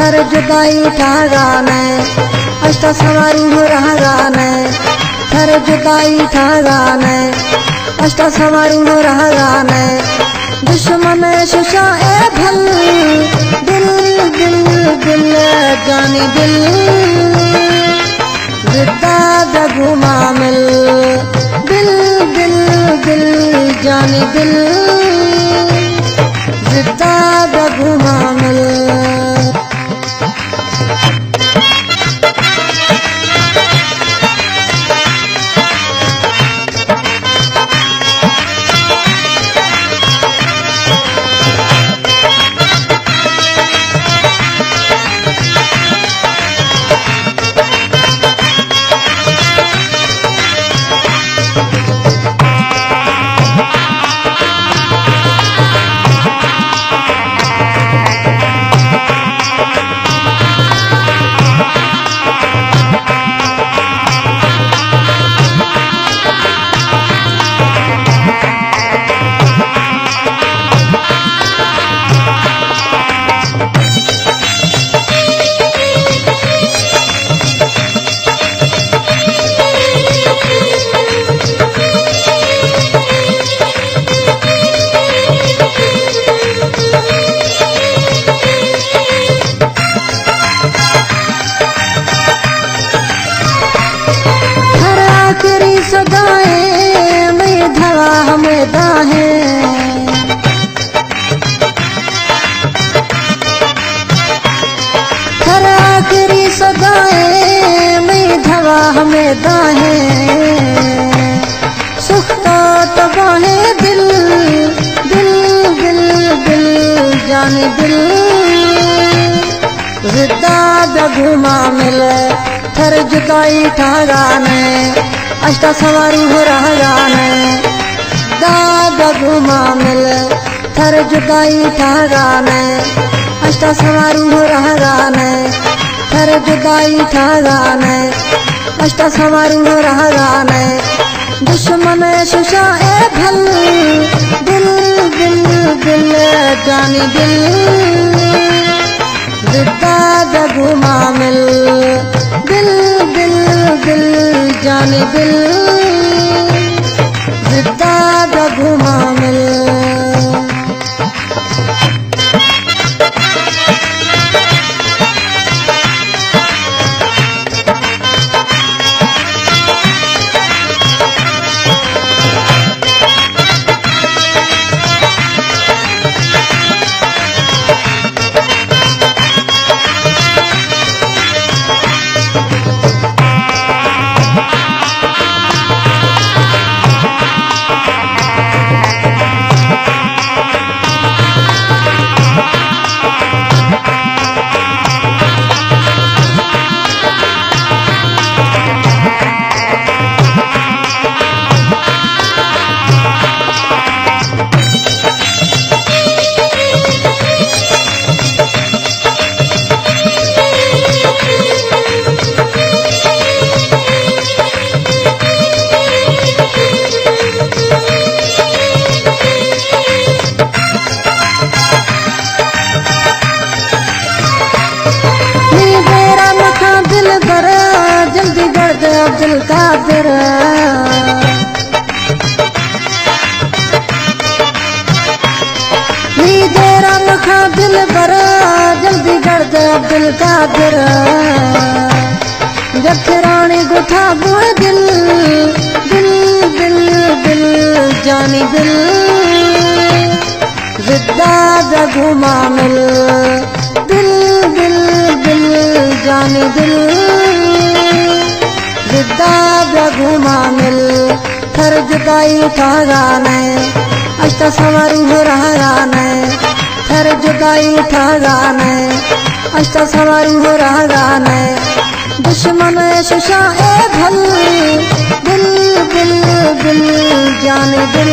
تھر جدائی ٹھاگا نئے، اشتا سواری ہو رہگا نئے۔ تھر جدائی ٹھاگا نئے، اشتا سواری ہو رہگا نئے۔ دشمن ششا اے بھل، دل، دل، دل، جانی دل۔ زدا بگو مامل، دل، دل، دل، جانی دل۔ زدا بگو مامل۔ ہر آخری صدائیں میں دھوا ہمیں داہیں۔ ہر آخری صدائیں میں دھوا ہمیں داہیں۔ سختا تباہیں دل، دل، دل، دل، جان دل۔ زدا بگو مامل، تھر جدائی ٹھاگا نئے، اشتا سواری ہو رہگا نئے۔ زدا بگو مامل، تھر جدائی ٹھاگا نئے، اشتا سواری ہو رہگا نئے۔ تھر جدائی ٹھاگا نئے، اشتا سواری ہو رہگا نئے۔ دشمن ششا اے بھل، دل، دل، دل، جانی دل۔ زدا بگو مامل، دل، دل، دل، جانی دل۔ زدا بگو مامل۔ نی دیرا مکھاں دلبر، جلدی گڑد عبدالقادر۔ نی دیرا مکھاں دلبر، جلدی گڑد عبدالقادر۔ جب تھرانے گٹھا بوئے دل، دل، دل، دل، جانی دل۔ زدا بگو مامل، دل، دل، دل، جانی دل۔ زدا بگو مامل، تھر جدائی ٹھاگا نئے، اشتا سواری ہو رہگا نئے۔ تھر جدائی ٹھاگا نئے، اشتا سواری ہو رہگا نئے۔ دشمن ششا اے بھل، دل، دل، دل، جان دل۔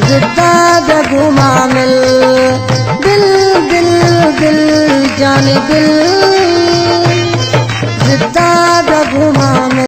زدا بگو مامل، دل، دل، دل، جان دل۔